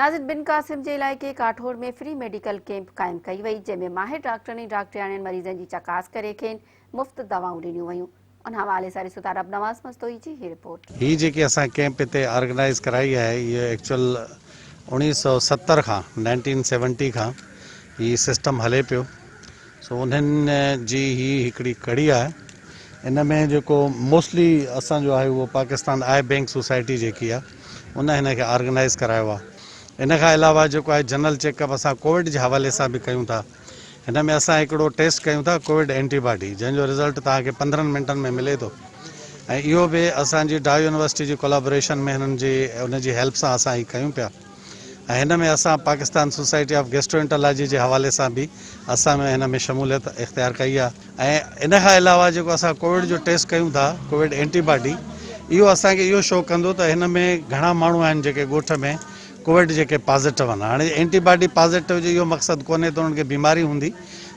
ناظرين بن قاسم جي علائقي ڪاٺوڙ ۾ فري ميڊيڪل ڪيمپ قائم ڪئي وئي جنهن ۾ ماهر ڊاڪٽرن ۽ ڊاڪٽرياڻين مريضن جي چڪاس ڪري کين مفت دوائون ڏنيون ويون ان حوالي سان ڏسو ٿا رب نواز مستوئي جي هي رپورٽ. هي جيڪي اسان ڪيمپ هتي آرگنائيز ڪرائي آهي اهو ايڪچوئل 1970 کان نائنٽين سيونٽي کان هي سسٽم هلي پيو سو انهن جي هي هڪڙي ڪڙي آهي ان ۾ جيڪو موسٽلي اسان جو آهي اهو پاڪستان آء بينڪ سوسائٽي جيڪي آهي ان هن کي آرگنائيز ڪرايو آهي ان کان علاوه جيڪو آهي جنرل چيڪ اپ اسان ڪووڊ جي حوالي سان به ڪيون ٿا هن ۾ اسان هڪڙو ٽيسٽ ڪيون ٿا ڪووڊ اينٽي باڊي جنهن جو رزلٽ توهان کي 15 منٽن ۾ ملي ٿو ۽ اهو به اسان جي ڊاء يونيورسٽي جي ڪولابريشن ۾ هنن جي ان جي هيلپ سان اسان هي ڪيون پيا ۽ هن ۾ اسان پاڪستان سوسائٽي آف گيسٽروانٽالاجي جي حوالي سان به اسان هن ۾ شموليت اختيار ڪئي آهي ۽ ان کان علاوه جيڪو اسان ڪووڊ جو ٽيسٽ ڪيون ٿا ڪووڊ اينٽي باڊي اهو اسان کي اهو شو ڪندو ته هن ۾ گهڻا ماڻهو آهن جيڪي ڳوٺ ۾ ڪووڊ جيڪي پازيٽو آهن هاڻي اينٽي باڊي پازيٽو جو اهو مقصد ڪونهي ته انهن کي بيماري هوندي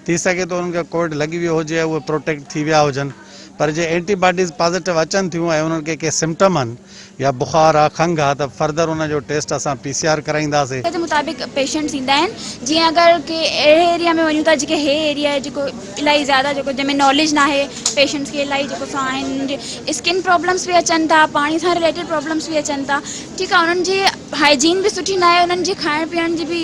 ٿي سگهي ٿو انهن کي ڪووڊ لڳي ويو هجي ۽ اهي پروٽيڪٽ ٿي ويا هجن پر جي اينٽي باڊيز پازيٽو اچن ٿيون ۽ انهن کي ڪي سمپٽم آهن يا بخار آ کنگهه آ ته فردر ان جو ٽيسٽ اسان پي سي آر ڪرائينداسي. جي مطابق پيشنٽس ايندا آهن جيئن اگر ڪي اهڙي ايريا ۾ وڃون ٿا جيڪي هي ايريا آهي جيڪو الاهي زياده جيڪو جنهن ۾ ناليج ناهي پيشنٽس کي الاهي جيڪو سو آهن انهن جي اسڪن پرابلمس به اچن ٿا پاڻي سان رليٽيڊ پرابلمس به اچن ٿا ٺيڪ آهي انهن جي هائجين به سٺي ناهي انهن جي کائڻ پيئڻ جي به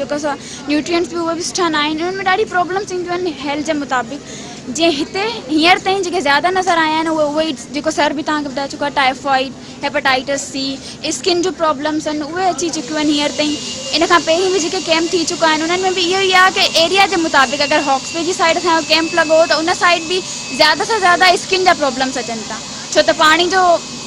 جيڪو سو نيوٽرينٽس به اهي به سٺا ناهن انهن ۾ ڏاڍي پرابلمس اينديون آهن هيلٿ جي مطابق جيئن هتي هينئر تائين جيڪي زياده نظر آيا آهن اهي اهي ئي جيڪو سر به توهان کي ٻڌائي چڪو آهي ٽائيفائيڊ، هيپاٽائيٽس سي، اسڪن جون پرابلمس آهن اهي اچي چڪيون آهن هينئر تائين ان کان پهرين به جيڪي ڪيمپ ٿي چڪا آهن انهن ۾ به اهو ئي آهي ڪي ايريا جي مطابق اگر هاڪس بي جي سائيڊ اسان جو ڪيمپ لڳو ته ان سائيڊ به زياده سان زياده اسڪن جا پرابلمس اچن ٿا ڇو ته پاڻي جو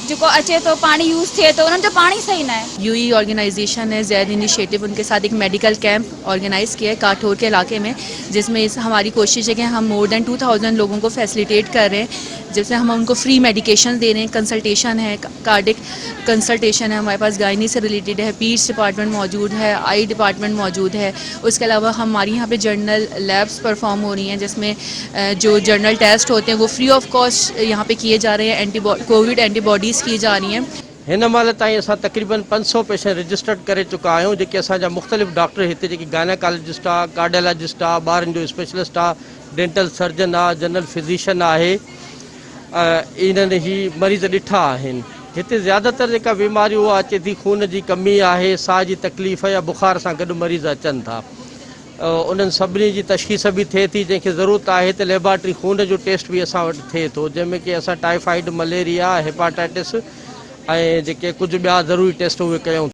جيڪو اچي ٿو پاڻي يوز ٿئي ٿو انهن جو پاڻي صحيح ناهي. يو اي آرگنائيزيشن ني زيد انيشيٽو ان ڪي ساٿ هڪ ميڊيڪل ڪيمپ آرگنائيز ڪيا هي ڪاٺور ڪي علاقي ۾ جس مين هماري ڪوشش هي ڪي هم مور دين 2000 لوگون ڪو فيسليٽيٽ ڪر رهي هين جس مين هم ان ڪو فري ميڊيڪيشن the رهي هين ڪنسلٽيشن هي ڪارڊڪ ڪنسلٽيشن هي هماري پاس گائني سي رليٽيڊ هي پيڊس ڊپارٽمينٽ موجود هي آئي ڊپارٽمينٽ موجود هي اس ڪي علاوه هماري يهان پي جنرل ليبس پرفارم هو رهي هين جس مين جو جنرل ٽيسٽ هوتي هين وو فري آف ڪاسٽ يهان پي ڪيي جا رهي هين اينٽي ڪووڊ اينٽي باڊيز ڪي جا رهي هين. هن مهل تائين اسان تقريبن 500 پيشنٽ رجسٽرڊ ڪري چڪا آهيون جيڪي اسان جا مختلف ڊاڪٽر هتي جيڪي گائناڪالاجسٽ آ ڪارڊيالاجسٽ آ ٻارن جو اسپيشلسٽ آ ڊينٽل سرجن آ جنرل فزيشن آهي انهن هي مريض ڏٺا آهن هتي زياده تر جيڪا بيماري اها اچي ٿي خون جي ڪمي آهي ساهه جي تڪليف يا بخار سان گڏ مريض اچن ٿا انهن سڀني جي تشخيص به ٿئي ٿي جنهن کي ضرورت آهي ته ليبارٽري خون جو ٽيسٽ به اسان وٽ ٿئي ٿو جنهن ۾ ڪي اسان ٽائيفائيڊ، مليريا، هيپاٽائٽس ۽ جيڪي ڪجهه ٻيا ضروري ٽيسٽ اهي ڪيون ٿا.